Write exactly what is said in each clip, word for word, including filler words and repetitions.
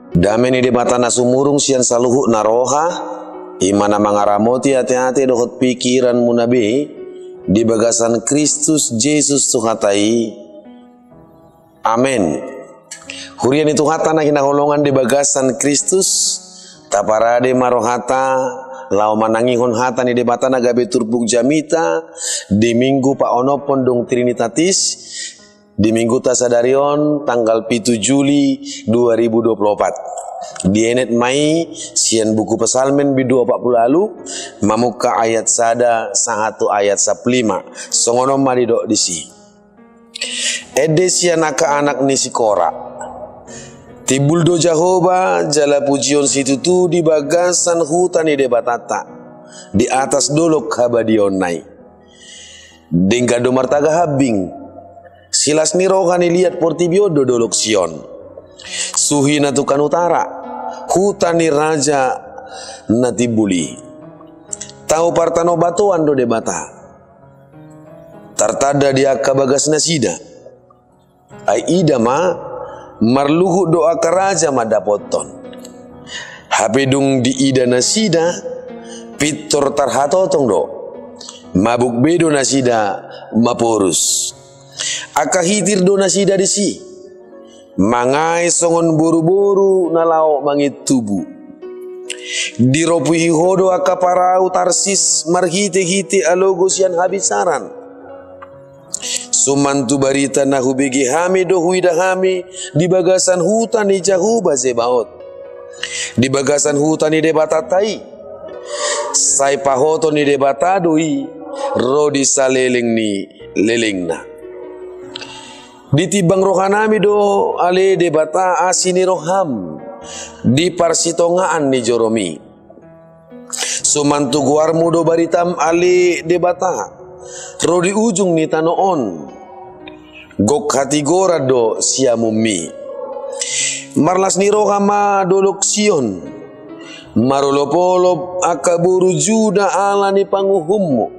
Dame ni Debata na sumurung sian saluhut na roha, i ma na mangaramoti ateate dohot pikiranmuna be, di bagasan Kristus Jesus Tuhanta i. Amen. Huria ni Tuhanta na hinaholongan di bagasan Kristus, taparade ma rohanta laho manangihon hata ni Debata na gabe turpuk jamita di Minggu paonomhon dung Trinitatis, di Mingguta sadari on, tanggal pitu Juli dua ribu dua puluh opat. Dienet ma i sian buku Psalmen bindu opat puluh ualu, mamungka ayat sada sahat tu ayat sampulu lima. Songon on ma didok disi. Ende sian angka anak ni si Kora. Timbul do Jahowa jala pujion situtu di bagasan huta ni Debatanta, di atas dolok habadiaonna i. Denggan do martaga hambing. Silas ni roha ni liat portibi on do dolok Sion. Suhi na tukang utara, huta ni raja na timbul i. Tao partanobatoan do Debata. Tartanda di angka bagasnasida. Ai ida ma, marluhut do angka raja mandapothon. Hape dung diida nasida, pintor tarhatotong do. Mabuk be do nasida maporus. Angka hitir do nasida disi. Mangae songon boruboru na laho mangintubu. Diropuhi ho do angka parau Tarsis marhitehite alogo sian habisaran. Suman tu barita na hubege hami do huida hami di bagasan huta ni Jahowa Zebaot, di bagasan huta ni Debatanta i. Sai pahoton ni Debata do i ro di saleleng ni lelengna. Ditimbang rohanami do ale Debata asi ni roham di parsitongaan ni joromi. Suman tu goarmu do baritam ale Debata ro di ujung ni tano on. Gok hatigoran do siamunmi. Marlas ni roha ma dolok Sion. Marolopolop angka boru Juda ala ni panguhummu.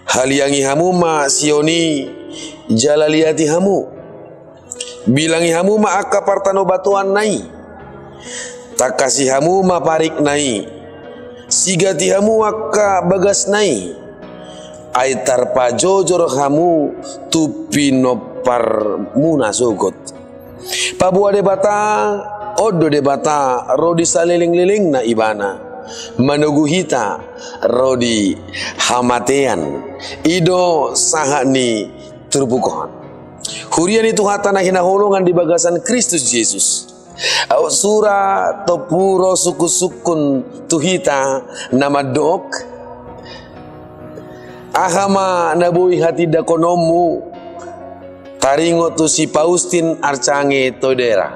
Haliangi hamu ma Sion i jala liati hamu. Bilangi hamu ma angka partanobatoanna i. Tangkasi hamu ma parikna i. Sigati hamu angka bagasna i. Ai tarpajojor hamu tu pinomparmuna sogot. Paboa Debata, on do Debata ro di saleleng-lelengna Ibana. Manogu hita ro di hamatean. I do sahat ni turpuk on. Huria ni Tuhanta na hinaholongan di bagasan Kristus Jesus. Aut sura tompu ro sungkun-sungkun tu hita na mandok. Aha ma na boi hatindanghononmu taringot tu si Faustin Archange Toledano?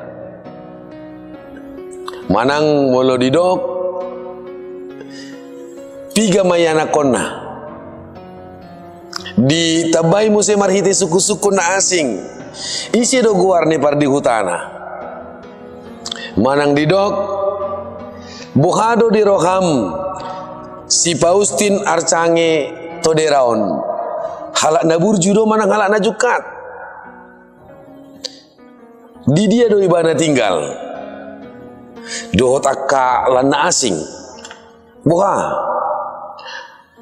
Manang molo didok, piga ma ianakhonna? Ditambai muse marhite sungkun-sungkun na asing. Ise do goar ni pardihutana? Manang didok, boha do di roham si Faustin Archange Toledano on? Halak na burju do manang halak na jungkat? Di dia do ibana tinggal? Dohot angka lan na asing. Boha?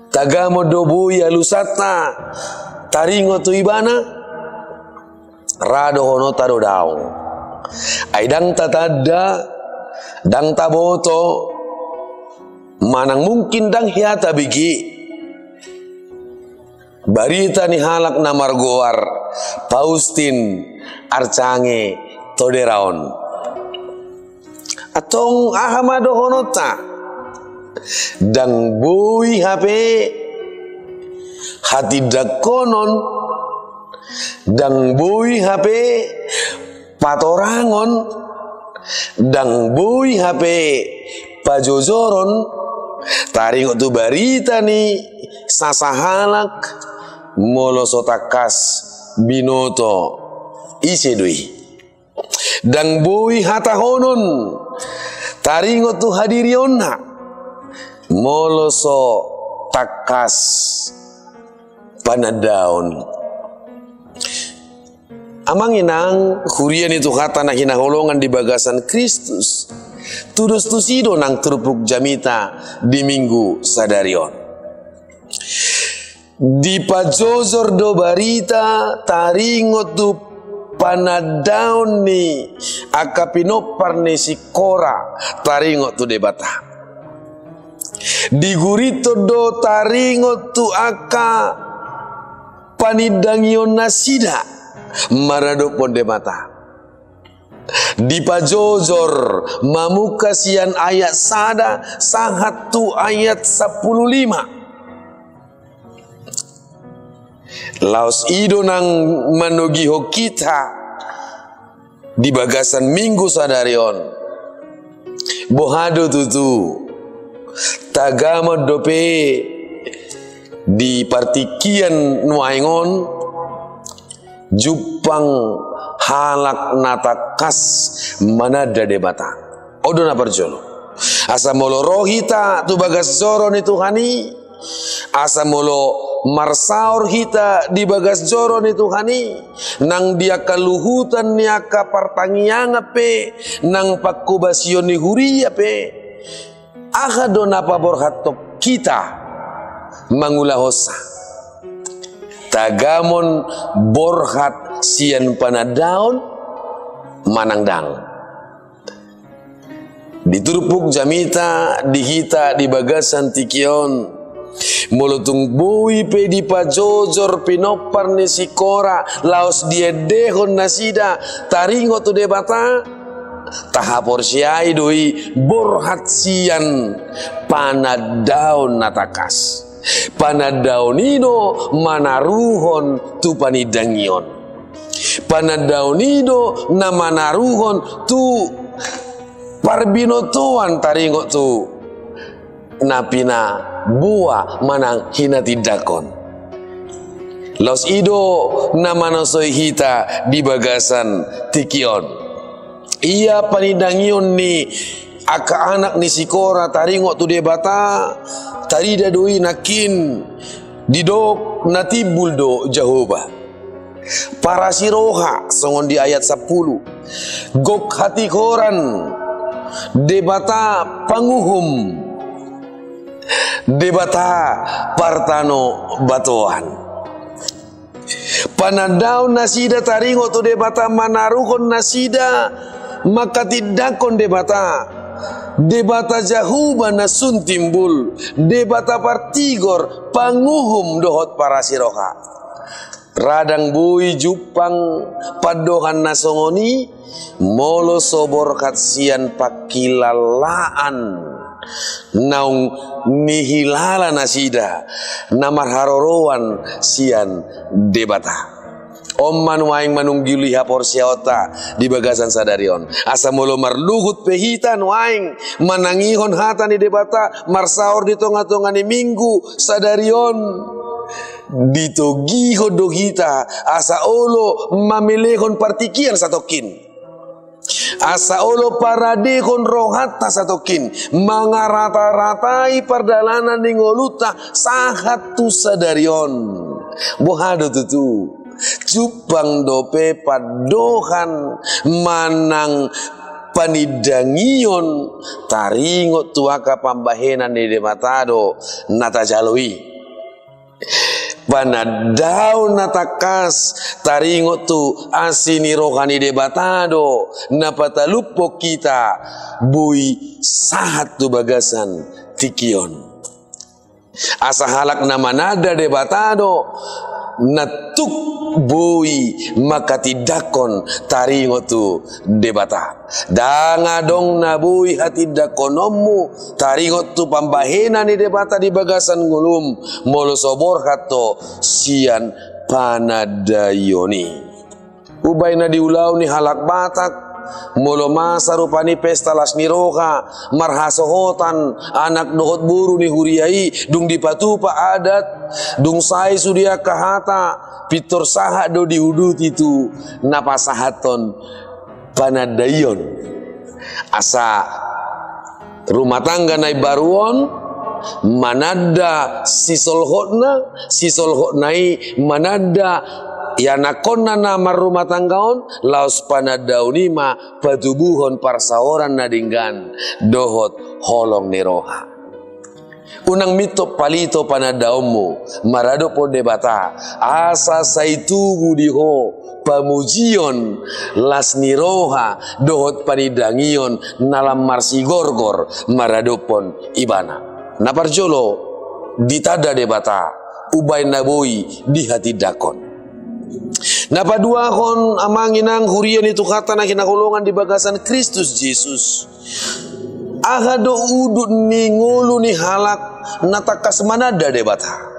Tagamon do boi alusanta taringot tu ibana? Ra dohononta do daong. Ai ndang tatanda, ndang taboto, manang mungkin ndang hea tabege barita ni halak na margoar Faustin Archange Toledano on. Antong aha ma dohononta? Ndang boi hape hatindanghonon, ndang boi hape patorangon, ndang boi hape pajojoron taringot tu barita ni sasahalak molo so tangkas binoto ise do i. Ndang boi hatahonon taringot tu hadirionna molo so tangkas panandaon. Amang inang, huria ni Tuhanta na hinaholongan di bagasan Kristus, tudos tusi do nang turpuk jamita di Minggu sadari on. Dipajojor do barita taringot tu panandaon ni angka pinompar ni singkora taringot tu Debata. Digurithon do taringot tu angka panindangion nasida maradophon Debata. Dipajojor mamungka sian ayat sada sahat tu ayat sampulu lima. Laos i do nang manogihon hita di bagasan Minggu sadari on. Boha do tutu, tagamon dope di partingkian nuaeng on jumpang halak na tangkas mananda Debata. On do na parjolo. Asa molo ro hita tu bagas joro ni Tuhan i, asa molo marsaor hita di bagas joro ni Tuhan i, nang di angka luhutan ni angka partangiangan pe, nang pangkobasion ni huria pe, aha do na paborhathon hita mangulahonsa? Tagamon borhat sian panandaon manang ndang. Di turpuk jamita di hita di bagasan tingki on, molo tung boi pe dipajojor pinompar ni singkora laos diendehon nasida taringot tu Debata, tahaporseai do i borhat sian panandaon na tangkas. Panandaon i do manaruhon tu panindangion. Panandaon i do na manaruhon tu parbinotoan taringot tu na pinaboa manang hinatindangkon. Laos i do na manosoi hita di bagasan tingki on. Ia panindangion ni angka anak ni singkora taringot tu Debata, tarida do i nangkin didok na timbul do Jahowa. Parasiroha, songon di ayat sampulu. Gok hatigoran, Debata panguhum, Debata partanobatoan. Panandaon nasida taringot tu Debata manaruhon nasida mangkatindangkon Debata. Debata Jahowa na sun timbul, Debata partigor, panguhum dohot parasiroha. Ra ndang boi jumpang pandohan na songon i, molo so borhat sian pangkilalaan naung nihilala nasida, na marharoroan sian Debata. On ma nuaeng manungguli haporseaonta di bagasan sadari on. Asa molo marluhut pe hita nuaeng manangihon hata ni Debata, marsaor di tonga-tonga ni Minggu sadari on, ditogihon do hita asa olo mamelehon partingkian satongkin. Asa olo paradehon rohanta satongkin, mangarata-ratai pardalanan ni ngolunta sahat tu sadari on. Boha do tutu? Jumpang dope pandohan manang panindangion taringot tu angka pambahenan ni Debata do na tajalo i. Panandaon na tangkas taringot tu asi ni roha ni Debata do na patalupon hita boi sahat tu bagasan tingki on. Asa halak na mananda Debata do na tuk boi mangkatindangkon taringot tu Debata. Ndang adong na boi hatindangkononmu taringot tu pambahenan ni Debata di bagasan ngolum, molo so borhat ho sian panandaion i. Umbahen na diulahon ni halak Batak, molo masa rupani pesta las ni roha, marhasohotan anak dohot boru ni huria i, dung dipatupa adat, dung sae sude angka hata, pintor sahat do diuduti tu na pasahathon panandaion. Asa rumah tangga na imbaru on mananda sisolhotna, sisolhotna i mananda ianakhonna na marrumah tangga on, laos panandaon i ma patubuhon parsaoran na denggan dohot holong ni roha. Unang mintor palito panandaonmu maradophon Debata, asa sai tubu di ho pamujion, las ni roha dohot panindangion na lam marsigorgor maradophon Ibana. Na parjolo, ditanda Debata umbahen na boi dihatindangkon. Na paduahon, amang inang huria ni Tuhanta na hinaholongan di bagasan Kristus Jesus, aha do udut ni ngolu ni halak na tangkas mananda Debata?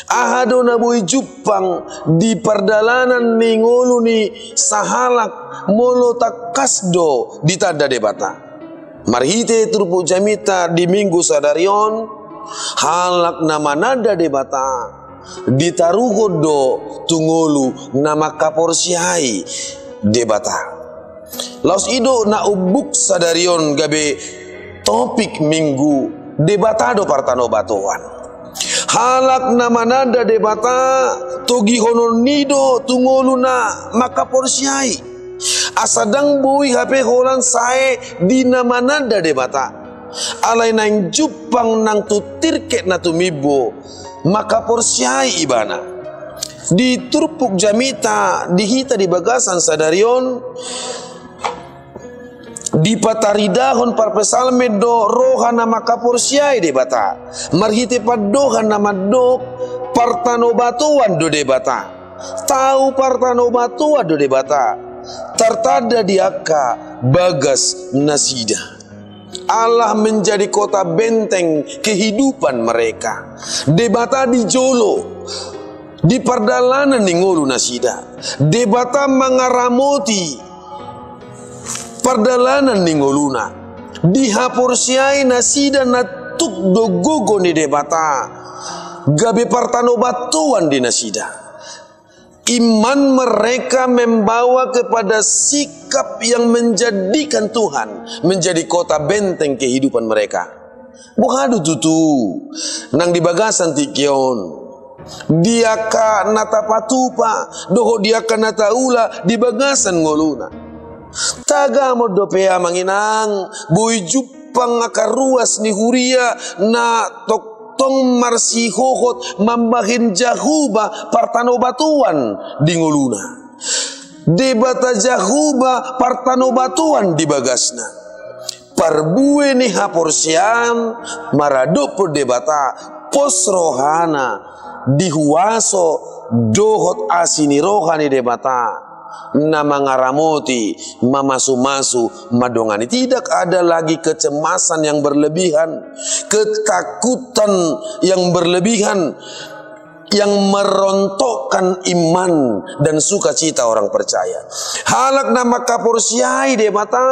Aha do na boi jumpang di pardalanan ni ngolu ni sahalak molo tangkas do ditanda Debata? Marhite turpuk jamita di Minggu sadari on, halak na mananda Debata ditaruhon do tu ngolu na mangkaporseai Debata. Laos i do na umbuk sadari on gabe topik Minggu, Debata do partanobatoan. Halak na mananda Debata, togihonon ni do tu ngolu na mangkaporseai. Asa ndang boi hape holan sae di na mananda Debata. Alai naeng jumpang nang tu tirket na tumimbo mangkaporseai ibana. Di turpuk jamita di hita di bagasan sadari on, dipataridahon parpsalmen do roha na mangkaporseai Debata. Marhite pandohan na mandok, partanobatoan do Debata. Tau partanobatoan do Debata. Tartanda di angka bagas nasida. Allah menjadi kota benteng kehidupan mereka. Debata di jolo, di pardalanan ni ngolu nasida. Debata mangaramoti pardalanan ni ngoluna. Dihaporseai nasida na tuk do gogo ni Debata gabe partanobatoan di nasida. Iman mereka membawa kepada sikap yang menjadikan Tuhan menjadi kota benteng kehidupan mereka. Boha do tutu nang di bagasan tingki on? Di angka na tapatupa dohot di angka na taula di bagasan ngoluna. Tagamon dope, amang inang, boi jumpang angka ruas ni huria na tongtong marsihohot mambahen Jahowa partanobatoan di ngoluna. Debata Jahowa partanobatoan di bagasna. Parbue ni haporseaon maradophon Debata, pos rohana di huaso dohot asi ni roha ni Debata na mangaramoti, mamasumasu, mandongani. Tidak ada lagi kecemasan yang berlebihan, ketakutan yang berlebihan yang merontokkan iman dan sukacita orang percaya. Halak na mangkaporseai Debata,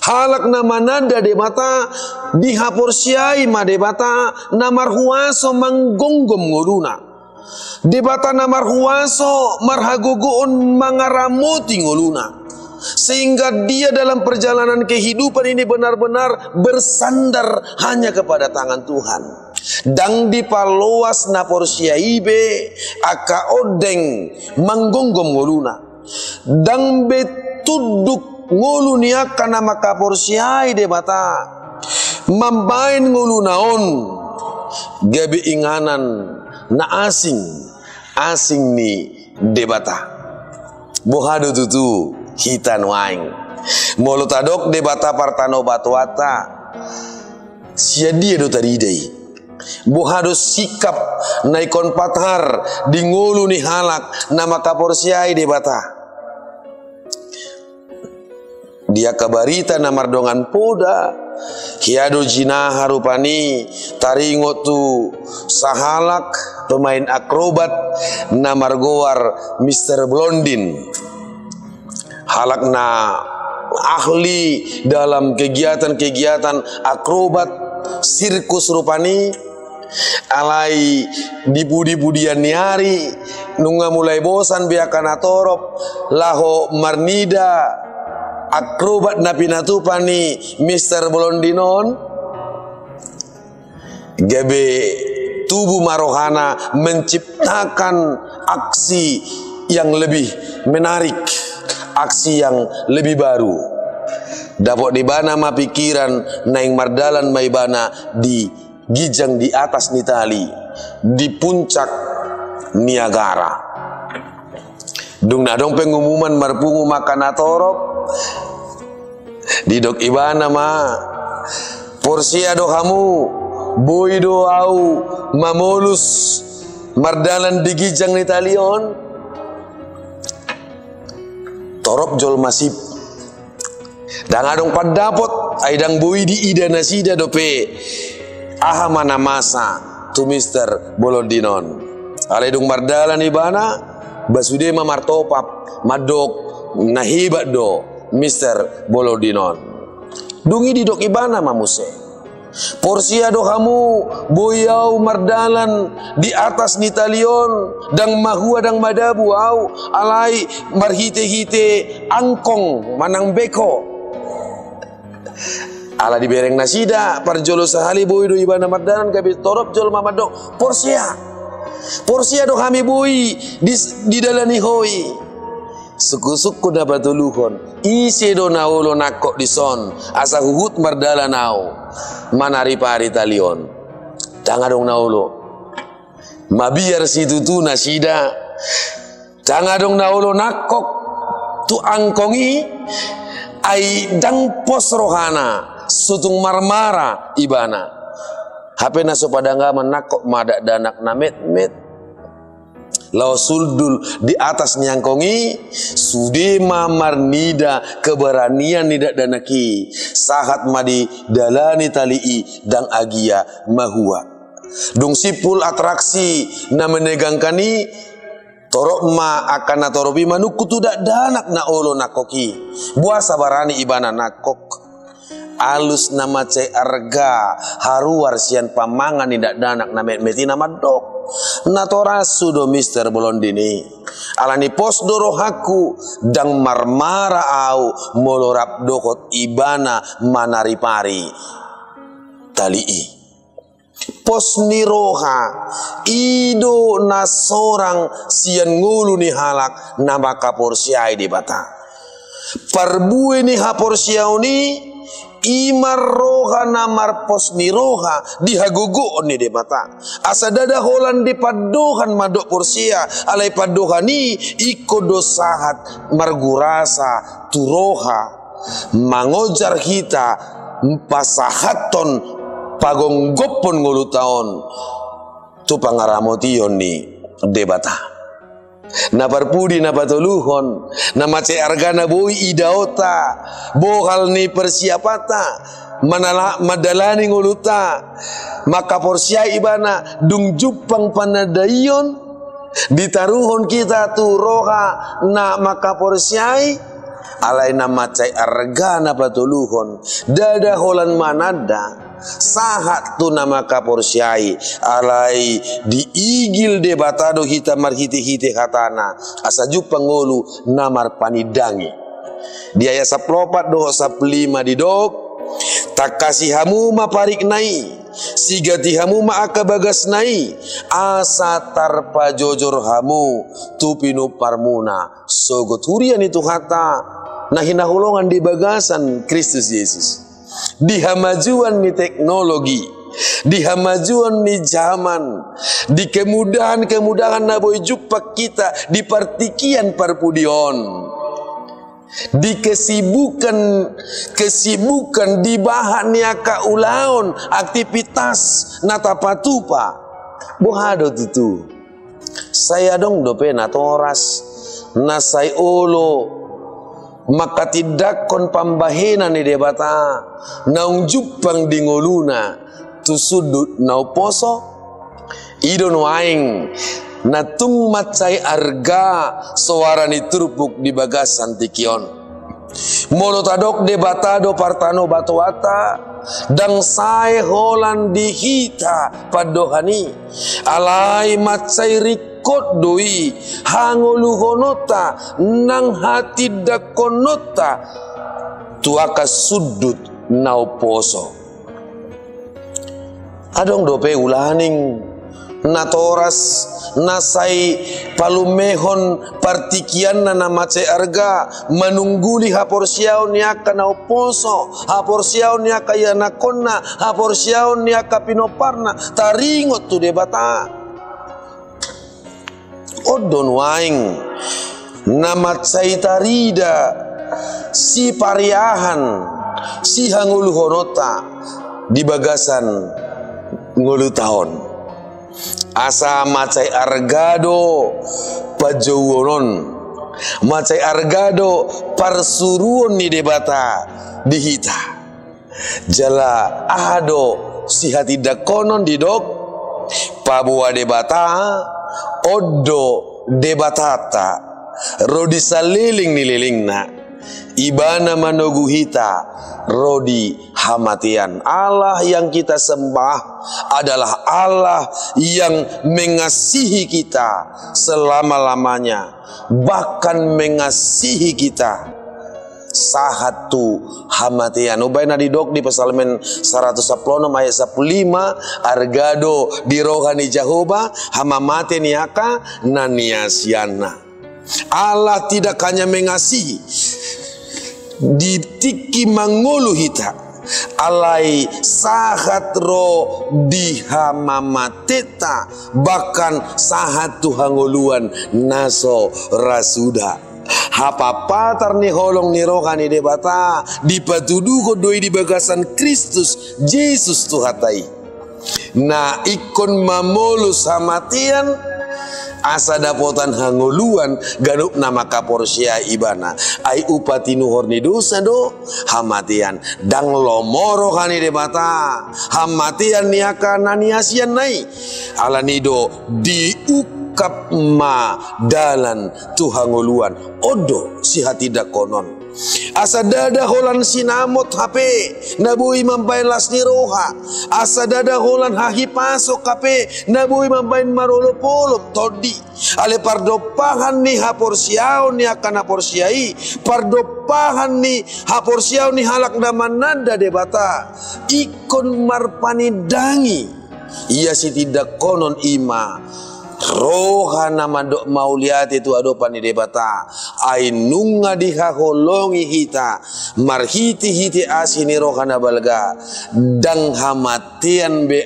halak na mananda Debata, dihaporseai ma Debata na marhuaso manggonggom ngoluna. Debata na marhuaso marhagogoon mangaramoti ngoluna, sehingga dia dalam perjalanan kehidupan ini benar-benar bersandar hanya kepada tangan Tuhan. Ndang dipaloas na porsea i be angka ondeng manggonggom ngoluna. Ndang be tunduk ngolu ni angka na mangkaporseai Debata mambahen ngoluna on gabe inganan na asing, asing ni Debata. Boha do tutu hita nuaeng? Molo tadok Debata partanobatoanta, sian dia do tarida i? Boha do sikap na ingkon patar di ngolu ni halak na mangkaporseai Debata? Di angka barita na mardongan poda, hea do jinaha rupani taringot tu sahalak pemain akrobat na margoar Mister Blondin. Halak na ahli dalam kegiatan-kegiatan akrobat, sirkus rupani, alai di pudi-pudian ni ari, nunga mulai bosan be angka na torop laho marnida akrobat na pinatupa ni Mister Blondin on. Gabe tubu ma rohana mencipta akan aksi yang lebih menarik, aksi yang lebih baru. Dapot di ibana ma pikiran, naeng mardalan ma ibana di ginjang di atas ni tali, di puncak Niagara. Dung na adong pengumuman marpungu ma angka na torop, didok ibana ma, "Porsea do hamu, boi do au mamolus mardalan di ginjang ni tali on?" Torop jolma sip. Ndang adong pandapot, ai ndang boi diida nasida dope aha ma na masa tu Mister Bolondin on. Alai dung mardalan ibana, ba sude ma martopap, mandok, "Na hebat do Mister Bolondin on." Dung i didok ibana ma muse, "Porsea do hamu, boi au mardalan di atas ni tali on, ndang mahua ndang madabu au, alai marhite-hite angkong manang beko." Ala dibereng nasida, parjolo sahali boi do ibana mardalan, gabe torop jolma mandok, "Porsea. Porsea do hami boi di, didalani ho i." Sungkun-sungkun na patoluhon, "Ise do na olo nangkok dison, asa huhut mardalan au manaripari tali on?" Ndang adong na olo. Mabiar situtu nasida. Ndang adong na olo nangkok tu angkong i, ai ndang pos rohana, sotung marmara ibana. Hape na so padangaman nangkok ma dakdanak na metmet. Laos hundul di atas ni angkong i, sude ma marnida keberanian ni dakdanak i, sahat ma didalani tali i ndang agia mahua. Dung simpul atraksi na menegangkan i, torop ma angka na torop i manungkun tu dakdanak na olo nangkok i. Boasa barani ibana nangkok? Alus na mansai arga haruar sian pamangan ni dakdanak na metmet i na mandok, "Natorashu do Mister Bolondin i. Alani pos do rohangku, ndang marmara au molo rap dohot ibana manaripari tali i." Pos ni roha, i do na sorang sian ngolu ni halak na mangkaporseai Debata. Parbue ni haporseaon i, i ma roha na marpos ni roha di hagogoon ni Debata. Asa ndada holan di pandohan mandok porsea, alai pandohan i ingkon do sahat margurasa tu roha. Mangojar hita pasahathon, pagomgophon ngolunta on tu pangaramotion ni Debata. Na parpudi na patoluhon, na mansai arga na boi idaonta, bohal ni persiapanta, manala-, mandalani ngolunta, mangkaporseai ibana, dung jumpang panandaion, ditaruhon hita tu roha na mangkaporseai, alai na mansai arga na patoluhon, ndada holan mananda, sahat tu na mangkaporseai, alai diigil Debata do hita marhite-hite hatana, asa jumpang ngolu na marpanindangi. Di ayat sampulu opat dohot sampulu lima didok, "Tangkasi hamu ma parikna i, sigati hamu ma angka bagasna i, asa tarpajojor hamu tu pinumparmuna sogot." Huria ni Tuhanta na hinaholongan di bagasan Kristus Jesus. Di hamajuon ni teknologi, di hamajuon ni zaman, di kemudahan-kemudahan na boi jumpang hita di partingkian parpudi on, di kesibukan, kesibukan di bahat ni angka ulaon, aktivitas na tapatupa. Boha do tutu? Sai adong dope natoras na sai olo mangkatindangkon pambahenan ni Debata naung jumpang di ngoluna tu sundut na umposo? I do nuaeng na tung mansai arga soara ni turpuk di bagasan tingki on. Molo tadok Debata do partanobatoanta, ndang sae holan di hita pandohan i, alai mansai ringkot do i hangoluhononta nang hatindangkononta tu angka sundut na umposo. Adong dope ulaning natoras na sai palumehon partingkianna na mansai arga, manungguli haporseaon ni angka na umposo, haporseaon ni angka ianakhonna, haporseaon ni angka pinomparna, taringot tu Debata. On do nuaeng na mansai tarida sipariahan, sihangoluhononta di bagasan ngoluta on. Asa mansai arga do panjouon on, mansai arga do parsuruon ni Debata di hita. Jala aha do sihatindanghonon didok, paboa Debata on do Debatanta, ro di saleleng ni lelengna. Ibana manogu hita ro di hamatean. Allah yang kita sembah adalah Allah yang mengasihi kita selama-lamanya, bahkan mengasihi kita sahat tu hamatean. Umbaen na didok di Psalmen saratus sampulu onom ayat sampulu lima, arga do di roha ni Jahowa hamamate ni angka na niasianna. Allah tidak hanya mengasihi di tingki mangolu hita, alai sahat ro di hamamatenta, bahkan sahat tu hangoluan na so ra suda. Hapampatar ni holong ni roha ni Debata dipatuduhon do i di bagasan Kristus Jesus Tuhanta i, na ingkon mamolus hamatean asa dapotan hangoluan ganup na mangkaporseai Ibana. Ai upa tinuhor ni dosa do hamatean. Ndang lomo roha ni Debata hamatean ni angka na niasianna i. Alani do diungkap ma dalan tu hangoluan. On do sihatindanghonon. Asa ndada holan sinamot hape na boi mambaen las ni roha. Asa ndada holan hahipason hape na boi mambaen marolopolop tondi. Alai pardompahan ni haporseaon ni angka na porsea i, pardompahan ni haporseaon ni halak na mananda Debata, ingkon marpanindangi. Ia sitindanghonon i ma roha na mandok mauliate tu adopan ni Debata. Ai nunga dihaholongi hita marhitehite asi ni roha na balga, ndang hamatean be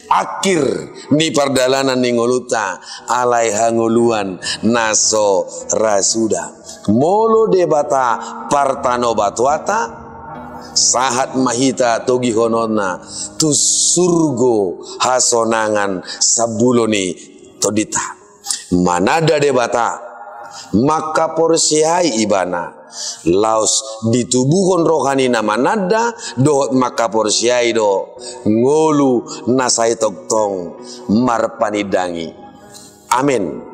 akhir ni pardalanan ni ngolunta, alai hangoluan na so ra suda. Molo Debata partanobatoanta, sahat ma hita togihononna tu surgo hasonangan sambulo ni tondinta. Mananda Debata, mangkaporseai Ibana, laos ditubuhon roha ni na mananda dohot mangkaporseai do ngolu na sai tongtong marpanindangi. Amen.